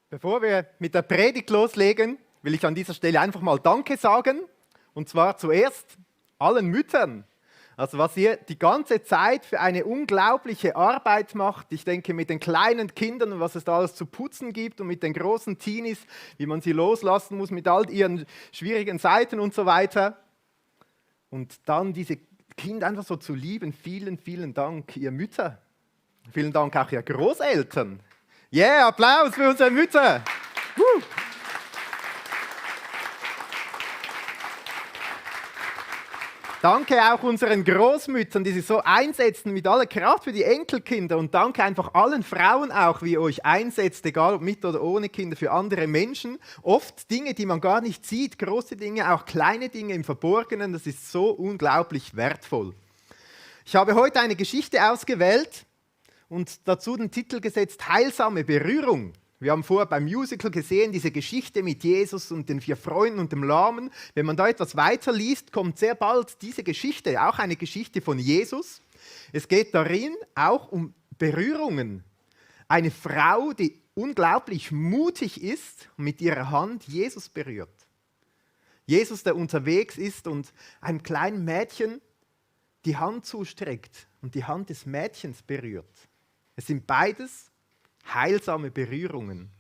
Bevor wir mit der Predigt loslegen, will ich an dieser Stelle einfach mal Danke sagen. Und zwar zuerst allen Müttern. Also was ihr die ganze Zeit für eine unglaubliche Arbeit macht. Ich denke mit den kleinen Kindern und was es da alles zu putzen gibt und mit den großen Teenies, wie man sie loslassen muss mit all ihren schwierigen Seiten und so weiter. Und dann diese Kinder einfach so zu lieben. Vielen, vielen Dank, ihr Mütter. Vielen Dank auch ihr Großeltern. Yeah, Applaus für unsere Mütter. Danke auch unseren Großmüttern, die sich so einsetzen mit aller Kraft für die Enkelkinder. Und danke einfach allen Frauen auch, wie ihr euch einsetzt, egal ob mit oder ohne Kinder, für andere Menschen. Oft Dinge, die man gar nicht sieht, große Dinge, auch kleine Dinge im Verborgenen. Das ist so unglaublich wertvoll. Ich habe heute eine Geschichte ausgewählt und dazu den Titel gesetzt, Heilsame Berührung. Wir haben vorher beim Musical gesehen, diese Geschichte mit Jesus und den 4 Freunden und dem Lahmen. Wenn man da etwas weiter liest, kommt sehr bald diese Geschichte, auch eine Geschichte von Jesus. Es geht darin auch um Berührungen. Eine Frau, die unglaublich mutig ist und mit ihrer Hand Jesus berührt. Jesus, der unterwegs ist und einem kleinen Mädchen die Hand zustreckt und die Hand des Mädchens berührt. Es sind beides heilsame Berührungen.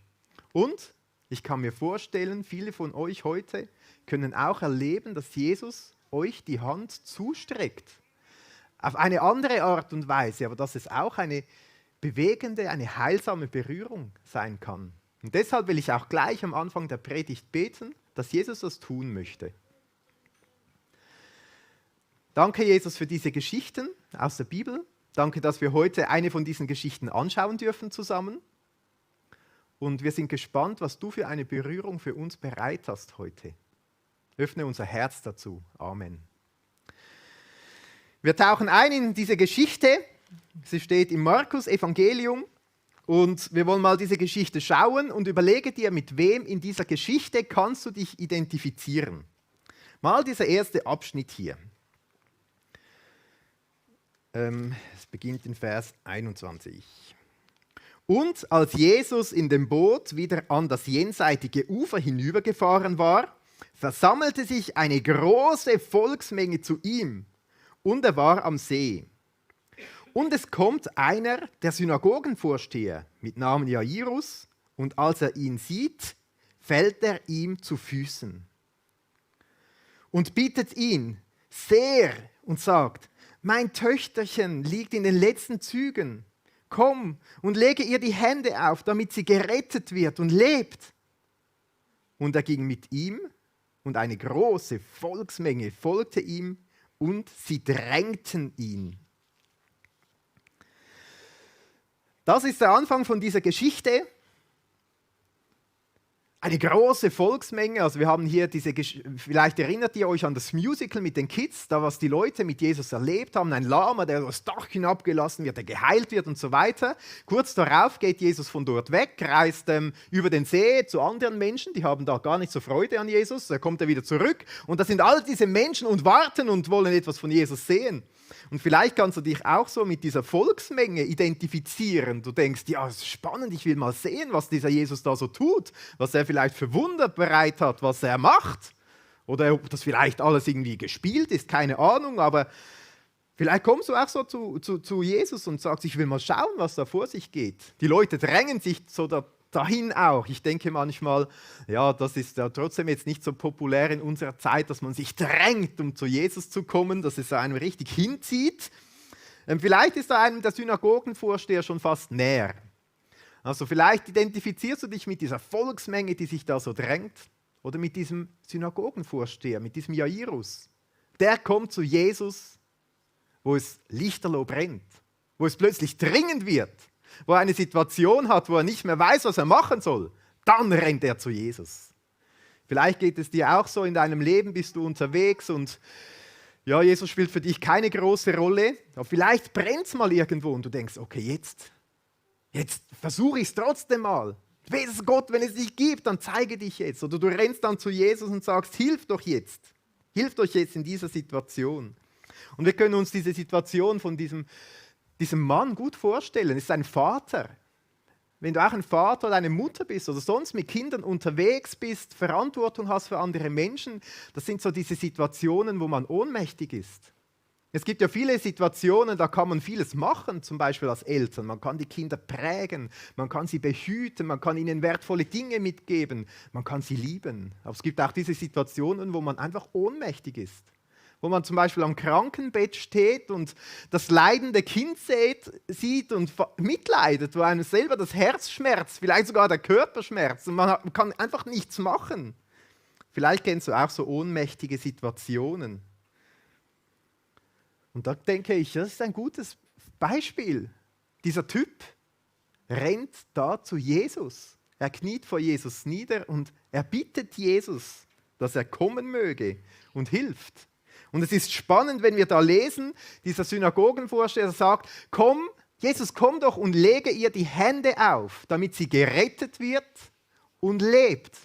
Und ich kann mir vorstellen, viele von euch heute können auch erleben, dass Jesus euch die Hand zustreckt. Auf eine andere Art und Weise, aber dass es auch eine bewegende, eine heilsame Berührung sein kann. Und deshalb will ich auch gleich am Anfang der Predigt beten, dass Jesus das tun möchte. Danke, Jesus, für diese Geschichten aus der Bibel. Danke, dass wir heute eine von diesen Geschichten anschauen dürfen zusammen. Und wir sind gespannt, was du für eine Berührung für uns bereit hast heute. Öffne unser Herz dazu. Amen. Wir tauchen ein in diese Geschichte. Sie steht im Markus-Evangelium. Und wir wollen mal diese Geschichte schauen und überlege dir, mit wem in dieser Geschichte kannst du dich identifizieren. Mal dieser erste Abschnitt hier. Es beginnt in Vers 21. Und als Jesus in dem Boot wieder an das jenseitige Ufer hinübergefahren war, versammelte sich eine große Volksmenge zu ihm, und er war am See. Und es kommt einer der Synagogenvorsteher mit Namen Jairus, und als er ihn sieht, fällt er ihm zu Füßen und bittet ihn sehr und sagt: Mein Töchterchen liegt in den letzten Zügen. Komm und lege ihr die Hände auf, damit sie gerettet wird und lebt. Und er ging mit ihm, und eine große Volksmenge folgte ihm, und sie drängten ihn. Das ist der Anfang von dieser Geschichte. Eine große Volksmenge, also wir haben hier vielleicht erinnert ihr euch an das Musical mit den Kids, da was die Leute mit Jesus erlebt haben, ein Lahmer, der das Dach hinabgelassen wird, der geheilt wird und so weiter. Kurz darauf geht Jesus von dort weg, reist über den See zu anderen Menschen, die haben da gar nicht so Freude an Jesus, da kommt er wieder zurück und da sind all diese Menschen und warten und wollen etwas von Jesus sehen. Und vielleicht kannst du dich auch so mit dieser Volksmenge identifizieren. Du denkst, ja, es ist spannend, ich will mal sehen, was dieser Jesus da so tut, was er vielleicht für Wunder bereit hat, was er macht. Oder ob das vielleicht alles irgendwie gespielt ist, keine Ahnung, aber vielleicht kommst du auch so zu Jesus und sagst, ich will mal schauen, was da vor sich geht. Die Leute drängen sich so dahin auch. Ich denke manchmal, ja, das ist ja trotzdem jetzt nicht so populär in unserer Zeit, dass man sich drängt, um zu Jesus zu kommen, dass es einem richtig hinzieht. Vielleicht ist da einem der Synagogenvorsteher schon fast näher. Also vielleicht identifizierst du dich mit dieser Volksmenge, die sich da so drängt, oder mit diesem Synagogenvorsteher, mit diesem Jairus. Der kommt zu Jesus, wo es lichterloh brennt, wo es plötzlich dringend wird, wo er eine Situation hat, wo er nicht mehr weiß, was er machen soll. Dann rennt er zu Jesus. Vielleicht geht es dir auch so, in deinem Leben bist du unterwegs und ja, Jesus spielt für dich keine große Rolle, aber vielleicht brennt es mal irgendwo und du denkst, okay, jetzt versuche ich es trotzdem mal. Weiß Gott, wenn es dich gibt, dann zeige dich jetzt. Oder du rennst dann zu Jesus und sagst, hilf doch jetzt. Hilf euch jetzt in dieser Situation. Und wir können uns diese Situation von diesem Mann gut vorstellen. Es ist ein Vater. wenn du auch ein Vater oder eine Mutter bist oder sonst mit Kindern unterwegs bist, Verantwortung hast für andere Menschen, das sind so diese Situationen, wo man ohnmächtig ist. Es gibt ja viele Situationen, da kann man vieles machen, zum Beispiel als Eltern. Man kann die Kinder prägen, man kann sie behüten, man kann ihnen wertvolle Dinge mitgeben, man kann sie lieben. Aber es gibt auch diese Situationen, wo man einfach ohnmächtig ist. Wo man zum Beispiel am Krankenbett steht und das leidende Kind sieht und mitleidet, wo einem selber das Herz schmerzt, vielleicht sogar der Körper schmerzt und man kann einfach nichts machen. Vielleicht kennst du auch so ohnmächtige Situationen. Und da denke ich, das ist ein gutes Beispiel. Dieser Typ rennt da zu Jesus. Er kniet vor Jesus nieder und er bittet Jesus, dass er kommen möge und hilft. Und es ist spannend, wenn wir da lesen, dieser Synagogenvorsteher sagt, komm, Jesus, komm doch und lege ihr die Hände auf, damit sie gerettet wird und lebt.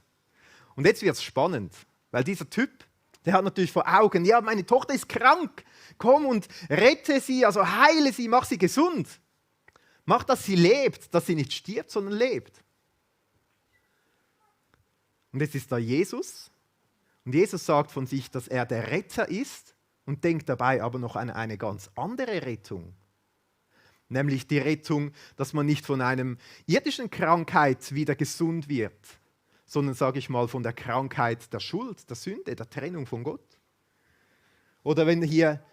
Und jetzt wird es spannend, weil dieser Typ, der hat natürlich vor Augen, ja, meine Tochter ist krank, komm und rette sie, also heile sie, mach sie gesund. Mach, dass sie lebt, dass sie nicht stirbt, sondern lebt. Und jetzt ist da Jesus. Und Jesus sagt von sich, dass er der Retter ist und denkt dabei aber noch an eine ganz andere Rettung. Nämlich die Rettung, dass man nicht von einer irdischen Krankheit wieder gesund wird, sondern, sage ich mal, von der Krankheit der Schuld, der Sünde, der Trennung von Gott. Oder wenn hier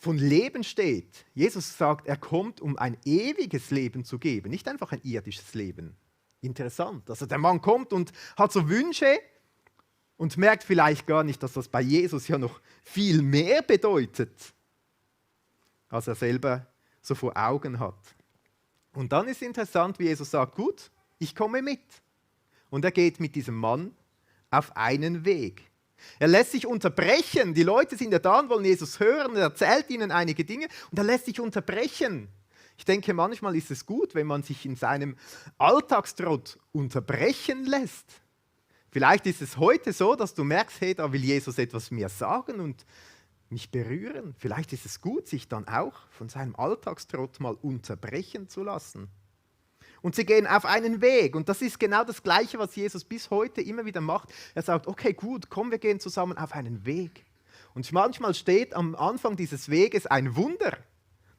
von Leben steht, Jesus sagt, er kommt, um ein ewiges Leben zu geben, nicht einfach ein irdisches Leben. Interessant. Also der Mann kommt und hat so Wünsche, und merkt vielleicht gar nicht, dass das bei Jesus ja noch viel mehr bedeutet, als er selber so vor Augen hat. Und dann ist interessant, wie Jesus sagt, gut, ich komme mit. Und er geht mit diesem Mann auf einen Weg. Er lässt sich unterbrechen. Die Leute sind ja da und wollen Jesus hören. Er erzählt ihnen einige Dinge und er lässt sich unterbrechen. Ich denke, manchmal ist es gut, wenn man sich in seinem Alltagstrott unterbrechen lässt. Vielleicht ist es heute so, dass du merkst, hey, da will Jesus etwas mir sagen und mich berühren. Vielleicht ist es gut, sich dann auch von seinem Alltagstrott mal unterbrechen zu lassen. Und sie gehen auf einen Weg. Und das ist genau das Gleiche, was Jesus bis heute immer wieder macht. Er sagt, okay, gut, komm, wir gehen zusammen auf einen Weg. Und manchmal steht am Anfang dieses Weges ein Wunder,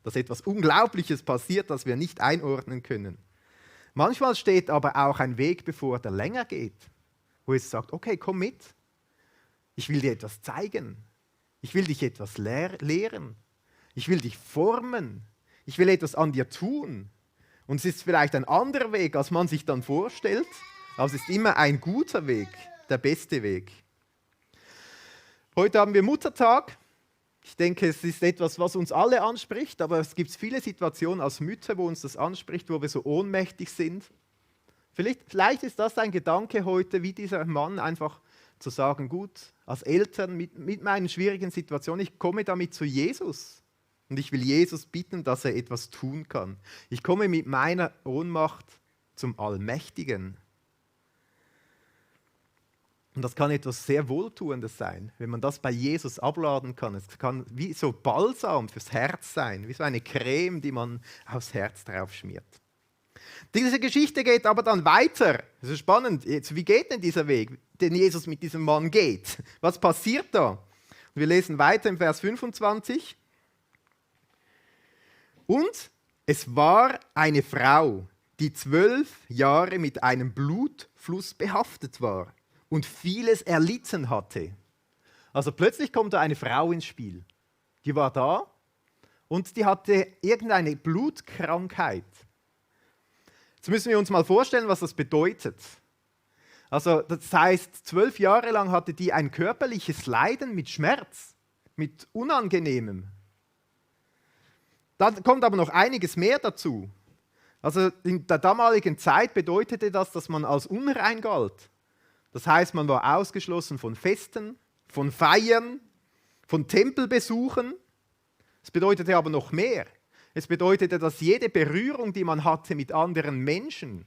dass etwas Unglaubliches passiert, das wir nicht einordnen können. Manchmal steht aber auch ein Weg bevor, der länger geht. Wo es sagt, okay, komm mit, ich will dir etwas zeigen, ich will dich etwas lehren, ich will dich formen, ich will etwas an dir tun. Und es ist vielleicht ein anderer Weg, als man sich dann vorstellt, aber es ist immer ein guter Weg, der beste Weg. Heute haben wir Muttertag. Ich denke, es ist etwas, was uns alle anspricht, aber es gibt viele Situationen als Mütter, wo uns das anspricht, wo wir so ohnmächtig sind. Vielleicht ist das ein Gedanke heute, wie dieser Mann, einfach zu sagen, gut, als Eltern mit meinen schwierigen Situationen, ich komme damit zu Jesus und ich will Jesus bitten, dass er etwas tun kann. Ich komme mit meiner Ohnmacht zum Allmächtigen. Und das kann etwas sehr Wohltuendes sein, wenn man das bei Jesus abladen kann. Es kann wie so Balsam fürs Herz sein, wie so eine Creme, die man aufs Herz drauf schmiert. Diese Geschichte geht aber dann weiter. Das ist spannend. Jetzt, wie geht denn dieser Weg, den Jesus mit diesem Mann geht? Was passiert da? Und wir lesen weiter im Vers 25. Und es war eine Frau, die 12 Jahre mit einem Blutfluss behaftet war und vieles erlitten hatte. Also plötzlich kommt da eine Frau ins Spiel. Die war da und die hatte irgendeine Blutkrankheit. Jetzt müssen wir uns mal vorstellen, was das bedeutet. Also das heißt, 12 Jahre lang hatte die ein körperliches Leiden mit Schmerz, mit Unangenehmem. Dann kommt aber noch einiges mehr dazu. Also in der damaligen Zeit bedeutete das, dass man als unrein galt. Das heißt, man war ausgeschlossen von Festen, von Feiern, von Tempelbesuchen. Es bedeutete aber noch mehr. Es bedeutete, dass jede Berührung, die man hatte mit anderen Menschen,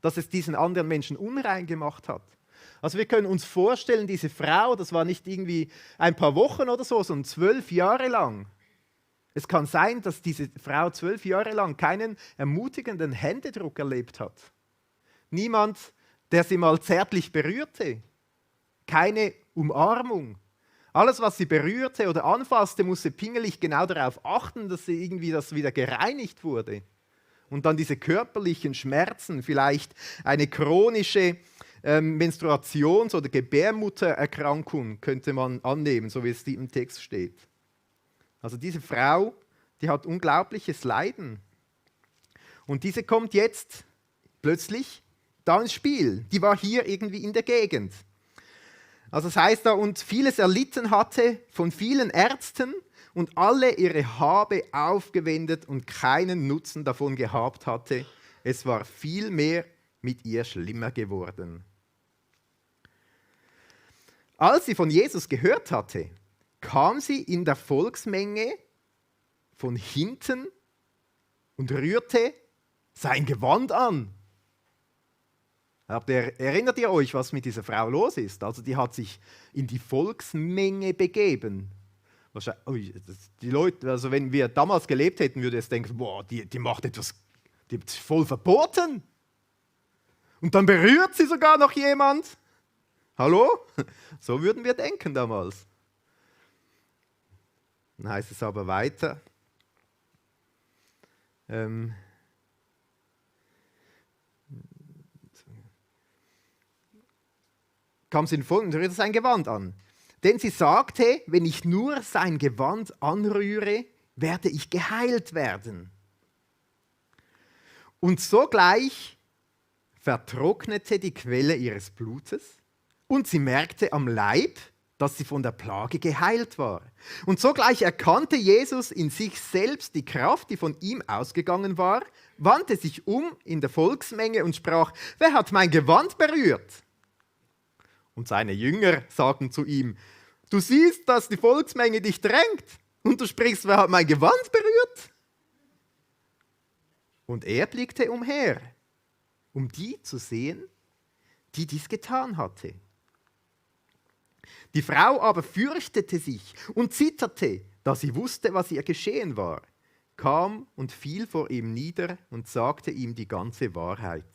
dass es diesen anderen Menschen unrein gemacht hat. Also wir können uns vorstellen, diese Frau, das war nicht irgendwie ein paar Wochen oder so, sondern 12 Jahre lang. Es kann sein, dass diese Frau 12 Jahre lang keinen ermutigenden Händedruck erlebt hat. Niemand, der sie mal zärtlich berührte. Keine Umarmung. Alles, was sie berührte oder anfasste, musste pingelig genau darauf achten, dass sie irgendwie das wieder gereinigt wurde. Und dann diese körperlichen Schmerzen, vielleicht eine chronische Menstruations- oder Gebärmuttererkrankung könnte man annehmen, so wie es im Text steht. Also diese Frau, die hat unglaubliches Leiden. Und diese kommt jetzt plötzlich da ins Spiel. Die war hier irgendwie in der Gegend. Also das heißt da, und vieles erlitten hatte von vielen Ärzten und alle ihre Habe aufgewendet und keinen Nutzen davon gehabt hatte. Es war vielmehr mit ihr schlimmer geworden. Als sie von Jesus gehört hatte, kam sie in der Volksmenge von hinten und rührte sein Gewand an. Erinnert ihr euch, was mit dieser Frau los ist? Also die hat sich in die Volksmenge begeben. Die Leute, also wenn wir damals gelebt hätten, würde es denken, boah, die macht etwas, die ist voll verboten. Und dann berührt sie sogar noch jemand. Hallo? So würden wir denken damals. Dann heißt es aber weiter. Kam sie in Volk und rührte sein Gewand an. Denn sie sagte, wenn ich nur sein Gewand anrühre, werde ich geheilt werden. Und sogleich vertrocknete die Quelle ihres Blutes und sie merkte am Leib, dass sie von der Plage geheilt war. Und sogleich erkannte Jesus in sich selbst die Kraft, die von ihm ausgegangen war, wandte sich um in der Volksmenge und sprach, wer hat mein Gewand berührt? Und seine Jünger sagten zu ihm, du siehst, dass die Volksmenge dich drängt und du sprichst, wer hat mein Gewand berührt? Und er blickte umher, um die zu sehen, die dies getan hatte. Die Frau aber fürchtete sich und zitterte, da sie wusste, was ihr geschehen war, kam und fiel vor ihm nieder und sagte ihm die ganze Wahrheit.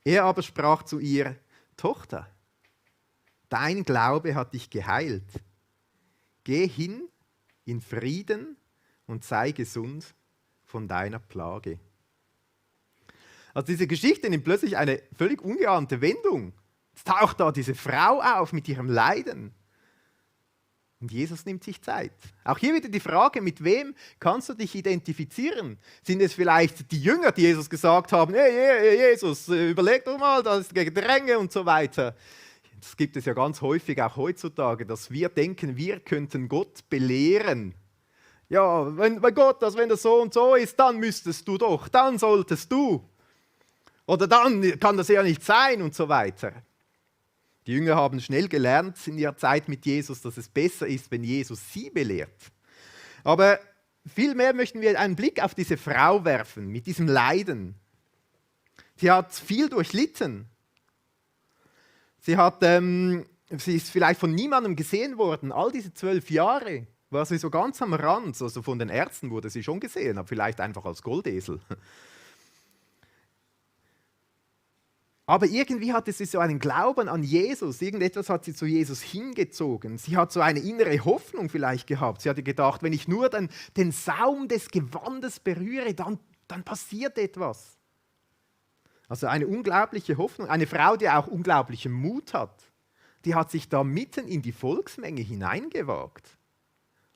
Er aber sprach zu ihr, Tochter, dein Glaube hat dich geheilt. Geh hin in Frieden und sei gesund von deiner Plage. Also diese Geschichte nimmt plötzlich eine völlig ungeahnte Wendung. Es taucht da diese Frau auf mit ihrem Leiden. Und Jesus nimmt sich Zeit. Auch hier wieder die Frage, mit wem kannst du dich identifizieren? Sind es vielleicht die Jünger, die Jesus gesagt haben, hey, Jesus, überleg doch mal, das ist Gedränge und so weiter. Das gibt es ja ganz häufig, auch heutzutage, dass wir denken, wir könnten Gott belehren. Ja, wenn Gott, wenn das so und so ist, dann müsstest du doch, dann solltest du. Oder dann kann das ja nicht sein und so weiter. Die Jünger haben schnell gelernt in ihrer Zeit mit Jesus, dass es besser ist, wenn Jesus sie belehrt. Aber vielmehr möchten wir einen Blick auf diese Frau werfen, mit diesem Leiden. Sie hat viel durchlitten. Sie ist vielleicht von niemandem gesehen worden. All diese 12 Jahre war sie so ganz am Rand. Also von den Ärzten wurde sie schon gesehen, aber vielleicht einfach als Goldesel. Aber irgendwie hatte sie so einen Glauben an Jesus. Irgendetwas hat sie zu Jesus hingezogen. Sie hat so eine innere Hoffnung vielleicht gehabt. Sie hatte gedacht, wenn ich nur den Saum des Gewandes berühre, dann passiert etwas. Also eine unglaubliche Hoffnung. Eine Frau, die auch unglaublichen Mut hat. Die hat sich da mitten in die Volksmenge hineingewagt.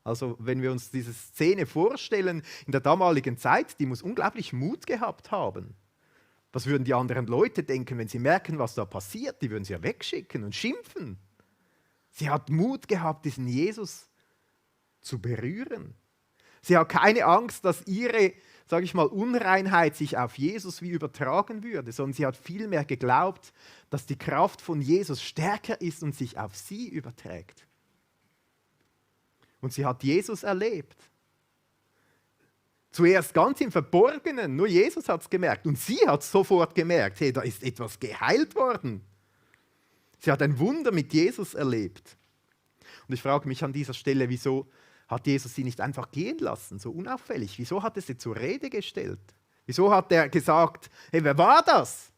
Also wenn wir uns diese Szene vorstellen, in der damaligen Zeit, die muss unglaublich Mut gehabt haben. Was würden die anderen Leute denken, wenn sie merken, was da passiert? Die würden sie ja wegschicken und schimpfen. Sie hat Mut gehabt, diesen Jesus zu berühren. Sie hat keine Angst, dass ihre, sage ich mal, Unreinheit sich auf Jesus wie übertragen würde, sondern sie hat vielmehr geglaubt, dass die Kraft von Jesus stärker ist und sich auf sie überträgt. Und sie hat Jesus erlebt. Zuerst ganz im Verborgenen, nur Jesus hat es gemerkt. Und sie hat sofort gemerkt, hey, da ist etwas geheilt worden. Sie hat ein Wunder mit Jesus erlebt. Und ich frage mich an dieser Stelle, wieso hat Jesus sie nicht einfach gehen lassen, so unauffällig? Wieso hat er sie zur Rede gestellt? Wieso hat er gesagt, hey, wer war das?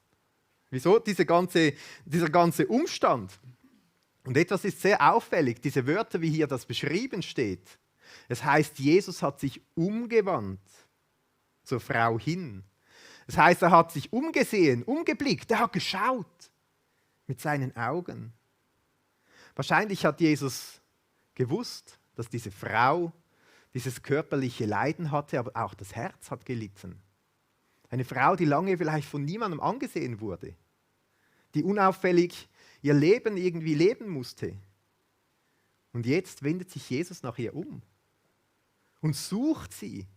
Wieso? Dieser ganze Umstand. Und etwas ist sehr auffällig, diese Wörter, wie hier das beschrieben steht. Es heißt, Jesus hat sich umgewandt zur Frau hin. Das heißt, er hat sich umgesehen, umgeblickt, er hat geschaut mit seinen Augen. Wahrscheinlich hat Jesus gewusst, dass diese Frau dieses körperliche Leiden hatte, aber auch das Herz hat gelitten. Eine Frau, die lange vielleicht von niemandem angesehen wurde, die unauffällig ihr Leben irgendwie leben musste. Und jetzt wendet sich Jesus nach ihr um und sucht sie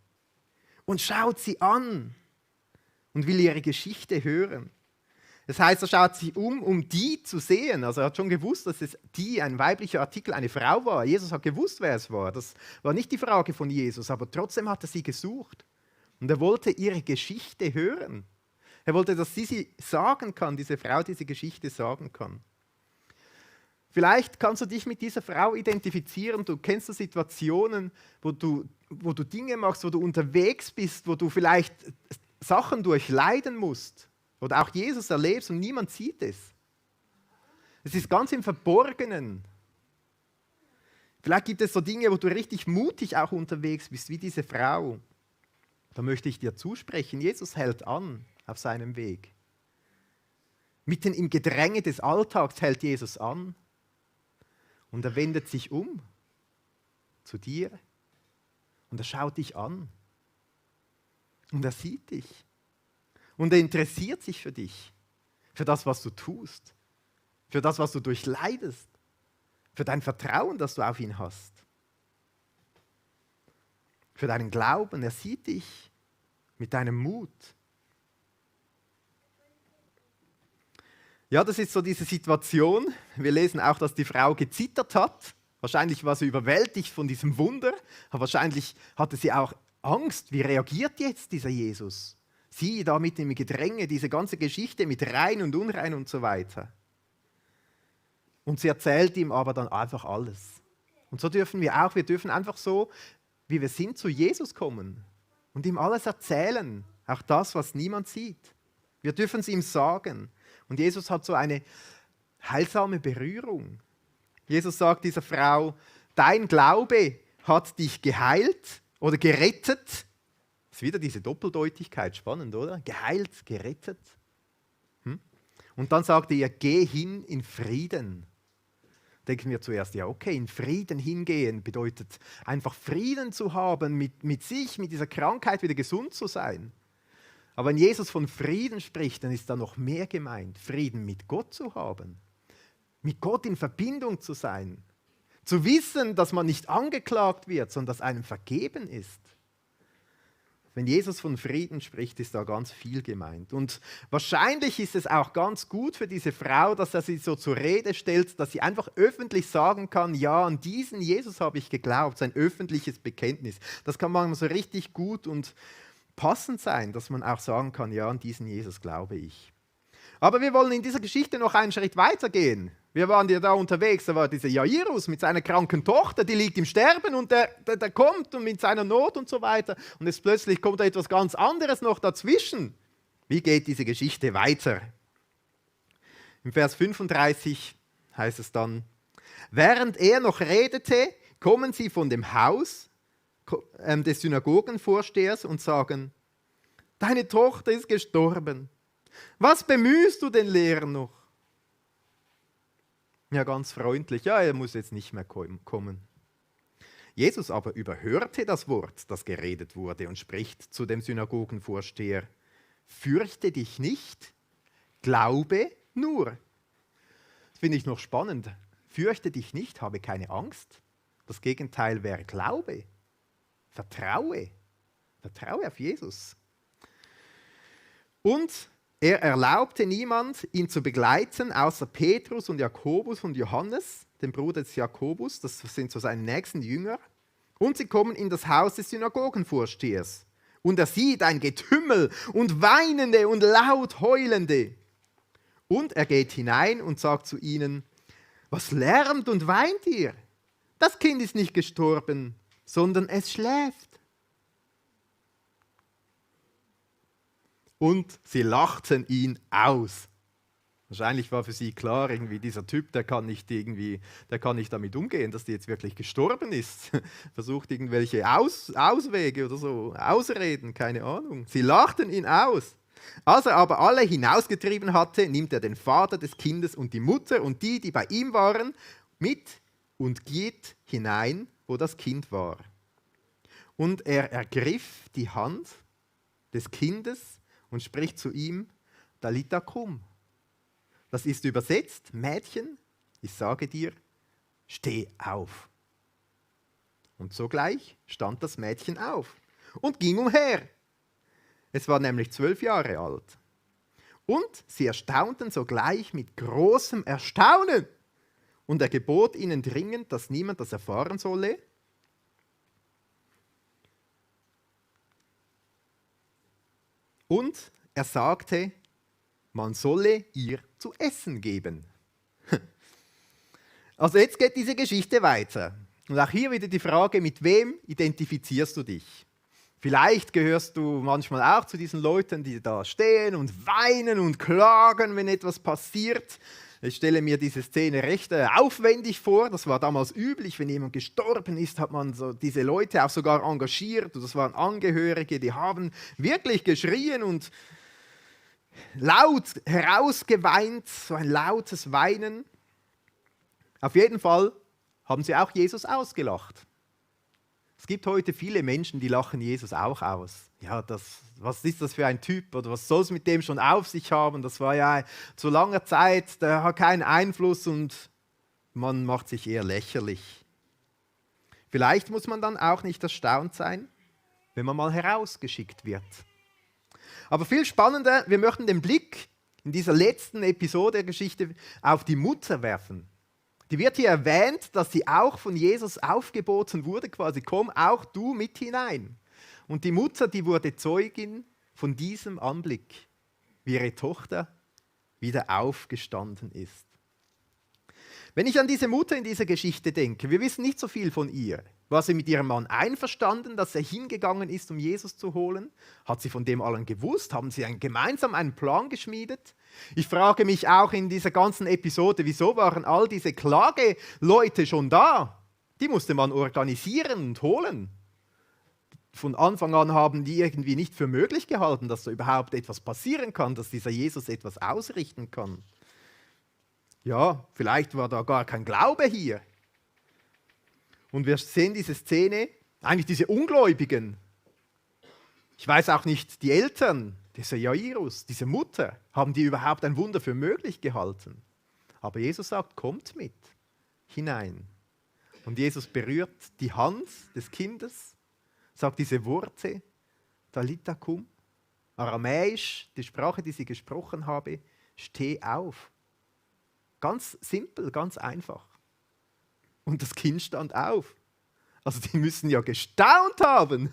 und schaut sie an und will ihre Geschichte hören. Das heißt, er schaut sich um die zu sehen. Also er hat schon gewusst, dass es die, ein weiblicher Artikel, eine Frau war. Jesus hat gewusst, wer es war. Das war nicht die Frage von Jesus, aber trotzdem hat er sie gesucht. Und er wollte ihre Geschichte hören. Er wollte, dass sie sagen kann, diese Frau diese Geschichte sagen kann. Vielleicht kannst du dich mit dieser Frau identifizieren. Du kennst so Situationen, wo du Dinge machst, wo du unterwegs bist, wo du vielleicht Sachen durchleiden musst. Oder auch Jesus erlebst und niemand sieht es. Es ist ganz im Verborgenen. Vielleicht gibt es so Dinge, wo du richtig mutig auch unterwegs bist, wie diese Frau. Da möchte ich dir zusprechen, Jesus hält an auf seinem Weg. Mitten im Gedränge des Alltags hält Jesus an. Und er wendet sich um zu dir und er schaut dich an. Und er sieht dich. Und er interessiert sich für dich, für das, was du tust, für das, was du durchleidest, für dein Vertrauen, das du auf ihn hast, für deinen Glauben. Er sieht dich mit deinem Mut. Ja, das ist so diese Situation. Wir lesen auch, dass die Frau gezittert hat. Wahrscheinlich war sie überwältigt von diesem Wunder, aber wahrscheinlich hatte sie auch Angst. Wie reagiert jetzt dieser Jesus? Sie da mit im Gedränge, diese ganze Geschichte mit rein und unrein und so weiter. Und sie erzählt ihm aber dann einfach alles. Und so dürfen wir auch, wir dürfen einfach so, wie wir sind, zu Jesus kommen und ihm alles erzählen, auch das, was niemand sieht. Wir dürfen es ihm sagen. Und Jesus hat so eine heilsame Berührung. Jesus sagt dieser Frau, dein Glaube hat dich geheilt oder gerettet. Das ist wieder diese Doppeldeutigkeit, spannend, oder? Geheilt, gerettet. Und dann sagt er ihr, geh hin in Frieden. Denken wir zuerst, ja okay, in Frieden hingehen bedeutet einfach Frieden zu haben mit sich, mit dieser Krankheit wieder gesund zu sein. Aber wenn Jesus von Frieden spricht, dann ist da noch mehr gemeint, Frieden mit Gott zu haben, mit Gott in Verbindung zu sein, zu wissen, dass man nicht angeklagt wird, sondern dass einem vergeben ist. Wenn Jesus von Frieden spricht, ist da ganz viel gemeint. Und wahrscheinlich ist es auch ganz gut für diese Frau, dass er sie so zur Rede stellt, dass sie einfach öffentlich sagen kann, ja, an diesen Jesus habe ich geglaubt, sein öffentliches Bekenntnis. Das kann manchmal so richtig gut und passend sein, dass man auch sagen kann, ja, an diesen Jesus glaube ich. Aber wir wollen in dieser Geschichte noch einen Schritt weiter gehen. Wir waren ja da unterwegs, da war dieser Jairus mit seiner kranken Tochter, die liegt im Sterben und der kommt und mit seiner Not und so weiter. Und jetzt plötzlich kommt da etwas ganz anderes noch dazwischen. Wie geht diese Geschichte weiter? Im Vers 35 heißt es dann, während er noch redete, kommen sie von dem Haus des Synagogenvorstehers und sagen, deine Tochter ist gestorben. Was bemühst du den Lehrer noch? Ja, ganz freundlich, ja, er muss jetzt nicht mehr kommen. Jesus aber überhörte das Wort, das geredet wurde, und spricht zu dem Synagogenvorsteher, fürchte dich nicht, glaube nur. Das finde ich noch spannend. Fürchte dich nicht, habe keine Angst. Das Gegenteil wäre Glaube. Vertraue auf Jesus. Und er erlaubte niemand, ihn zu begleiten, außer Petrus und Jakobus und Johannes, dem Bruder des Jakobus, das sind so seine nächsten Jünger. Und sie kommen in das Haus des Synagogenvorstehers. Und er sieht ein Getümmel und Weinende und laut Heulende. Und er geht hinein und sagt zu ihnen, was lärmt und weint ihr? Das Kind ist nicht gestorben, sondern es schläft. Und sie lachten ihn aus. Wahrscheinlich war für sie klar, irgendwie dieser Typ, der kann nicht damit umgehen, dass die jetzt wirklich gestorben ist. Versucht irgendwelche Auswege oder so, Ausreden, keine Ahnung. Sie lachten ihn aus. Als er aber alle hinausgetrieben hatte, nimmt er den Vater des Kindes und die Mutter und die bei ihm waren, mit und geht hinein, wo das Kind war. Und er ergriff die Hand des Kindes und spricht zu ihm, Talita kum. Das ist übersetzt, Mädchen, ich sage dir, steh auf. Und sogleich stand das Mädchen auf und ging umher. Es war nämlich 12 Jahre alt. Und sie erstaunten sogleich mit großem Erstaunen. Und er gebot ihnen dringend, dass niemand das erfahren solle. Und er sagte, man solle ihr zu essen geben. Also jetzt geht diese Geschichte weiter. Und auch hier wieder die Frage, mit wem identifizierst du dich? Vielleicht gehörst du manchmal auch zu diesen Leuten, die da stehen und weinen und klagen, wenn etwas passiert. Ich stelle mir diese Szene recht aufwendig vor. Das war damals üblich, wenn jemand gestorben ist, hat man so diese Leute auch sogar engagiert. Und das waren Angehörige, die haben wirklich geschrien und laut herausgeweint, so ein lautes Weinen. Auf jeden Fall haben sie auch Jesus ausgelacht. Es gibt heute viele Menschen, die lachen Jesus auch aus. Ja, was ist das für ein Typ oder was soll es mit dem schon auf sich haben? Das war ja zu langer Zeit, der hat keinen Einfluss und man macht sich eher lächerlich. Vielleicht muss man dann auch nicht erstaunt sein, wenn man mal herausgeschickt wird. Aber viel spannender, wir möchten den Blick in dieser letzten Episode der Geschichte auf die Mutter werfen. Die wird hier erwähnt, dass sie auch von Jesus aufgeboten wurde, quasi komm auch du mit hinein. Und die Mutter, die wurde Zeugin von diesem Anblick, wie ihre Tochter wieder aufgestanden ist. Wenn ich an diese Mutter in dieser Geschichte denke, wir wissen nicht so viel von ihr. War sie mit ihrem Mann einverstanden, dass er hingegangen ist, um Jesus zu holen? Hat sie von dem allen gewusst? Haben sie gemeinsam einen Plan geschmiedet? Ich frage mich auch in dieser ganzen Episode, wieso waren all diese Klageleute schon da? Die musste man organisieren und holen. Von Anfang an haben die irgendwie nicht für möglich gehalten, dass da überhaupt etwas passieren kann, dass dieser Jesus etwas ausrichten kann. Ja, vielleicht war da gar kein Glaube hier. Und wir sehen diese Szene, eigentlich diese Ungläubigen. Ich weiß auch nicht, die Eltern, dieser Jairus, diese Mutter, haben die überhaupt ein Wunder für möglich gehalten. Aber Jesus sagt, kommt mit hinein. Und Jesus berührt die Hand des Kindes, sagt diese Worte, Talita kum, aramäisch, die Sprache, die sie gesprochen habe, steh auf. Ganz simpel, ganz einfach. Und das Kind stand auf. Also die müssen ja gestaunt haben.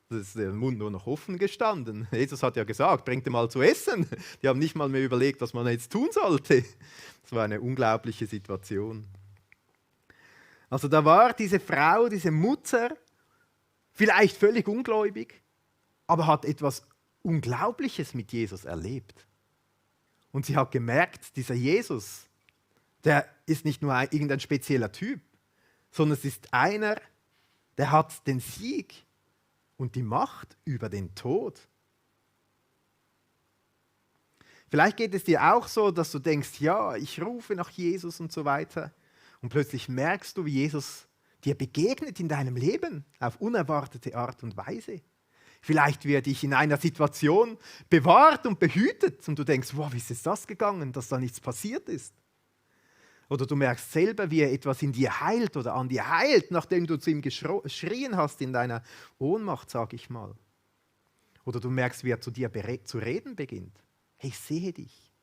Das ist der Mund nur noch offen gestanden. Jesus hat ja gesagt, bringt ihm mal zu essen. Die haben nicht mal mehr überlegt, was man jetzt tun sollte. Das war eine unglaubliche Situation. Also da war diese Frau, diese Mutter, vielleicht völlig ungläubig, aber hat etwas Unglaubliches mit Jesus erlebt. Und sie hat gemerkt, dieser Jesus, der ist nicht nur irgendein spezieller Typ, sondern es ist einer, der hat den Sieg und die Macht über den Tod. Vielleicht geht es dir auch so, dass du denkst, ja, ich rufe nach Jesus und so weiter. Und plötzlich merkst du, wie Jesus dir begegnet in deinem Leben auf unerwartete Art und Weise. Vielleicht wird dich in einer Situation bewahrt und behütet und du denkst, wow, wie ist es das gegangen, dass da nichts passiert ist? Oder du merkst selber, wie er etwas in dir heilt oder an dir heilt, nachdem du zu ihm geschrien hast in deiner Ohnmacht, sage ich mal. Oder du merkst, wie er zu dir zu reden beginnt. Hey, ich sehe dich,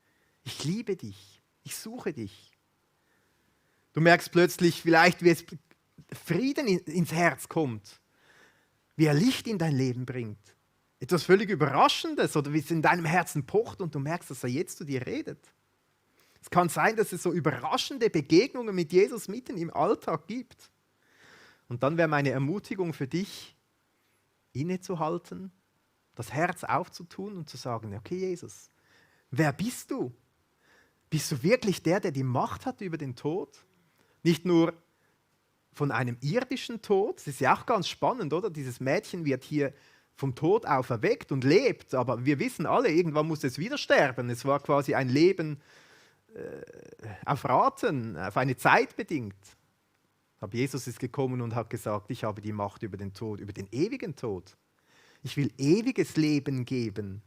ich liebe dich, ich suche dich. Du merkst plötzlich vielleicht, wie es Frieden ins Herz kommt, wie er Licht in dein Leben bringt. Etwas völlig Überraschendes oder wie es in deinem Herzen pocht und du merkst, dass er jetzt zu dir redet. Es kann sein, dass es so überraschende Begegnungen mit Jesus mitten im Alltag gibt. Und dann wäre meine Ermutigung für dich, innezuhalten, das Herz aufzutun und zu sagen, okay Jesus, wer bist du? Bist du wirklich der, der die Macht hat über den Tod? Nicht nur von einem irdischen Tod, das ist ja auch ganz spannend, oder? Dieses Mädchen wird hier vom Tod auferweckt und lebt, aber wir wissen alle, irgendwann muss es wieder sterben. Es war quasi ein Leben auf Raten, auf eine Zeit bedingt. Aber Jesus ist gekommen und hat gesagt, ich habe die Macht über den Tod, über den ewigen Tod. Ich will ewiges Leben geben,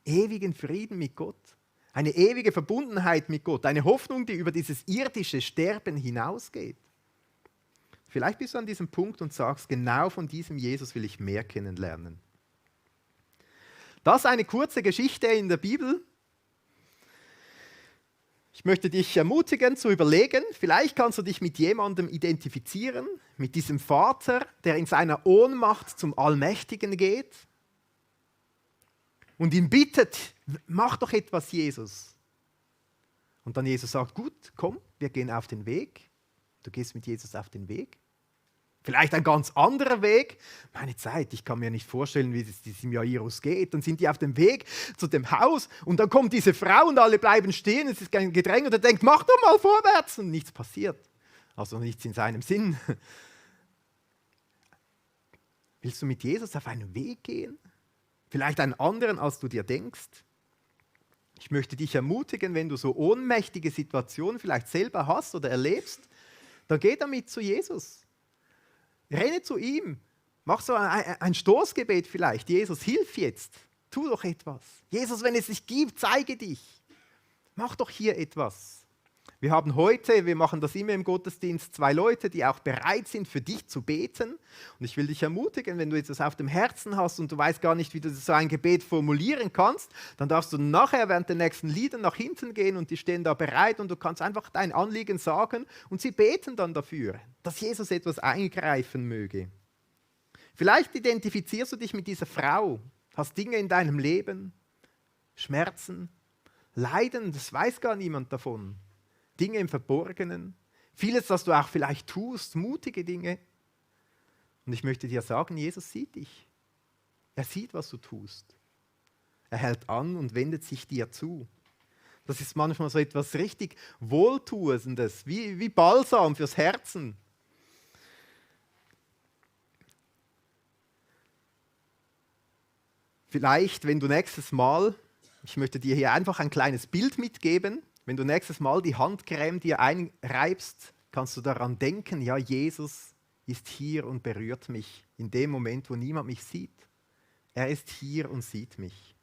ewigen Frieden mit Gott, eine ewige Verbundenheit mit Gott, eine Hoffnung, die über dieses irdische Sterben hinausgeht. Vielleicht bist du an diesem Punkt und sagst, genau von diesem Jesus will ich mehr kennenlernen. Das ist eine kurze Geschichte in der Bibel. Ich möchte dich ermutigen zu überlegen, vielleicht kannst du dich mit jemandem identifizieren, mit diesem Vater, der in seiner Ohnmacht zum Allmächtigen geht und ihn bittet, mach doch etwas, Jesus. Und dann Jesus sagt, gut, komm, wir gehen auf den Weg. Du gehst mit Jesus auf den Weg. Vielleicht ein ganz anderer Weg. Meine Zeit, ich kann mir nicht vorstellen, wie es diesem Jairus geht. Dann sind die auf dem Weg zu dem Haus und dann kommt diese Frau und alle bleiben stehen. Es ist ein Gedränge und er denkt, mach doch mal vorwärts und nichts passiert. Also nichts in seinem Sinn. Willst du mit Jesus auf einen Weg gehen? Vielleicht einen anderen, als du dir denkst? Ich möchte dich ermutigen, wenn du so ohnmächtige Situationen vielleicht selber hast oder erlebst, dann geh damit zu Jesus. Renne zu ihm. Mach so ein Stoßgebet vielleicht. Jesus, hilf jetzt. Tu doch etwas. Jesus, wenn es dich gibt, zeige dich. Mach doch hier etwas. Wir haben heute, wir machen das immer im Gottesdienst, 2 Leute, die auch bereit sind, für dich zu beten. Und ich will dich ermutigen, wenn du etwas auf dem Herzen hast und du weißt gar nicht, wie du so ein Gebet formulieren kannst, dann darfst du nachher während der nächsten Lieder nach hinten gehen und die stehen da bereit und du kannst einfach dein Anliegen sagen und sie beten dann dafür, dass Jesus etwas eingreifen möge. Vielleicht identifizierst du dich mit dieser Frau, hast Dinge in deinem Leben, Schmerzen, Leiden, das weiß gar niemand davon. Dinge im Verborgenen, vieles, was du auch vielleicht tust, mutige Dinge. Und ich möchte dir sagen, Jesus sieht dich. Er sieht, was du tust. Er hält an und wendet sich dir zu. Das ist manchmal so etwas richtig Wohltuendes, wie Balsam fürs Herzen. Vielleicht, wenn du nächstes Mal, ich möchte dir hier einfach ein kleines Bild mitgeben, wenn du nächstes Mal die Handcreme dir einreibst, kannst du daran denken, ja, Jesus ist hier und berührt mich in dem Moment, wo niemand mich sieht. Er ist hier und sieht mich.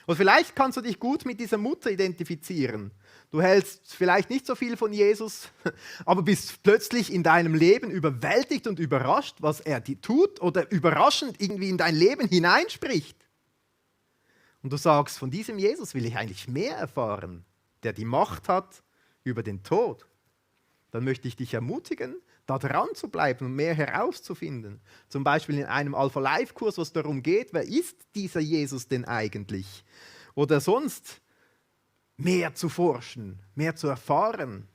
Und vielleicht kannst du dich gut mit dieser Mutter identifizieren. Du hältst vielleicht nicht so viel von Jesus, aber bist plötzlich in deinem Leben überwältigt und überrascht, was er tut oder überraschend irgendwie in dein Leben hineinspricht. Und du sagst, von diesem Jesus will ich eigentlich mehr erfahren, der die Macht hat über den Tod. Dann möchte ich dich ermutigen, da dran zu bleiben und mehr herauszufinden. Zum Beispiel in einem Alpha-Life-Kurs, was darum geht, wer ist dieser Jesus denn eigentlich? Oder sonst mehr zu forschen, mehr zu erfahren.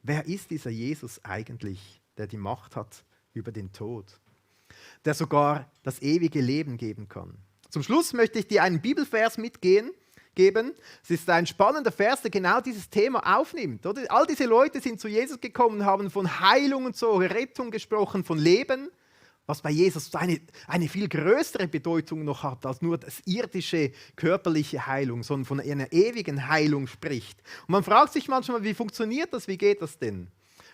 Wer ist dieser Jesus eigentlich, der die Macht hat über den Tod? Der sogar das ewige Leben geben kann. Zum Schluss möchte ich dir einen Bibelvers mitgeben. Es ist ein spannender Vers, der genau dieses Thema aufnimmt. Oder? All diese Leute sind zu Jesus gekommen, haben von Heilung und so, Rettung gesprochen, von Leben, was bei Jesus eine viel größere Bedeutung noch hat, als nur das irdische, körperliche Heilung, sondern von einer ewigen Heilung spricht. Und man fragt sich manchmal, wie funktioniert das, wie geht das denn?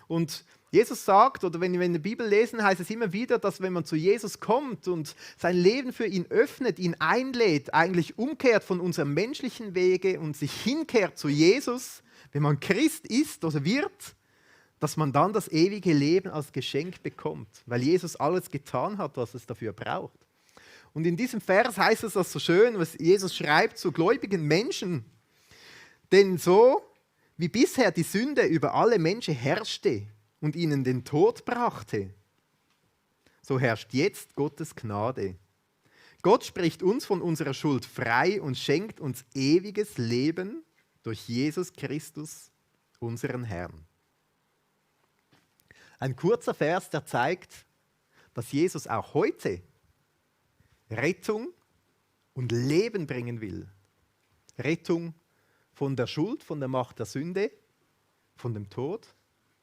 Und Jesus sagt, oder wenn wir in der Bibel lesen, heißt es immer wieder, dass wenn man zu Jesus kommt und sein Leben für ihn öffnet, ihn einlädt, eigentlich umkehrt von unserem menschlichen Wege und sich hinkehrt zu Jesus, wenn man Christ ist oder wird, dass man dann das ewige Leben als Geschenk bekommt, weil Jesus alles getan hat, was es dafür braucht. Und in diesem Vers heißt es das so schön, was Jesus schreibt zu gläubigen Menschen, denn so wie bisher die Sünde über alle Menschen herrschte und ihnen den Tod brachte, so herrscht jetzt Gottes Gnade. Gott spricht uns von unserer Schuld frei und schenkt uns ewiges Leben durch Jesus Christus, unseren Herrn. Ein kurzer Vers, der zeigt, dass Jesus auch heute Rettung und Leben bringen will. Rettung von der Schuld, von der Macht der Sünde, von dem Tod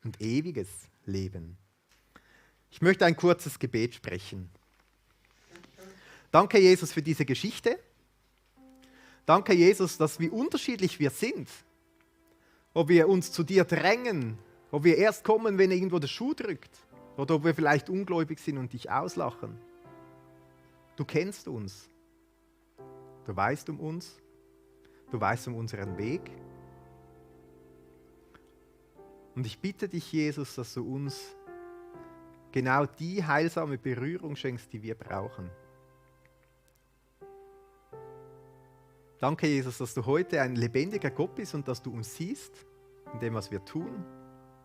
und ewiges Leben. Ich möchte ein kurzes Gebet sprechen. Danke, Jesus, für diese Geschichte. Danke, Jesus, dass wie unterschiedlich wir sind. Ob wir uns zu dir drängen, ob wir erst kommen, wenn irgendwo der Schuh drückt, oder ob wir vielleicht ungläubig sind und dich auslachen. Du kennst uns. Du weißt um uns. Du weißt um unseren Weg. Und ich bitte dich, Jesus, dass du uns genau die heilsame Berührung schenkst, die wir brauchen. Danke, Jesus, dass du heute ein lebendiger Gott bist und dass du uns siehst, in dem, was wir tun,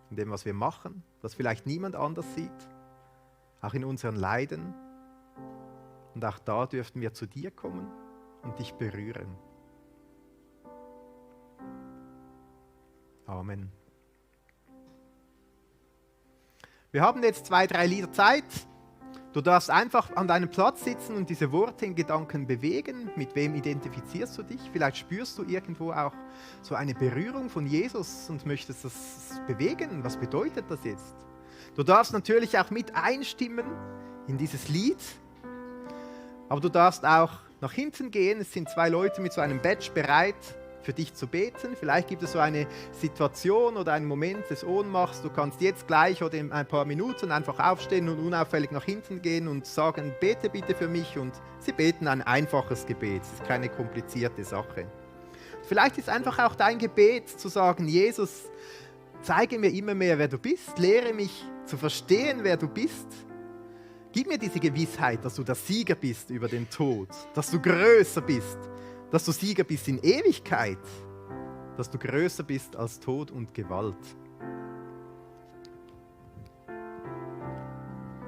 in dem, was wir machen, was vielleicht niemand anders sieht, auch in unseren Leiden. Und auch da dürften wir zu dir kommen und dich berühren. Amen. Wir haben jetzt 2, 3 Lieder Zeit. Du darfst einfach an deinem Platz sitzen und diese Worte in Gedanken bewegen. Mit wem identifizierst du dich? Vielleicht spürst du irgendwo auch so eine Berührung von Jesus und möchtest das bewegen. Was bedeutet das jetzt? Du darfst natürlich auch mit einstimmen in dieses Lied. Aber du darfst auch nach hinten gehen. Es sind 2 Leute mit so einem Badge bereit, für dich zu beten. Vielleicht gibt es so eine Situation oder einen Moment des Ohnmachts. Du kannst jetzt gleich oder in ein paar Minuten einfach aufstehen und unauffällig nach hinten gehen und sagen, bete bitte für mich. Und sie beten ein einfaches Gebet. Es ist keine komplizierte Sache. Vielleicht ist einfach auch dein Gebet zu sagen, Jesus, zeige mir immer mehr, wer du bist. Lehre mich zu verstehen, wer du bist. Gib mir diese Gewissheit, dass du der Sieger bist über den Tod, dass du größer bist, dass du Sieger bist in Ewigkeit, dass du größer bist als Tod und Gewalt.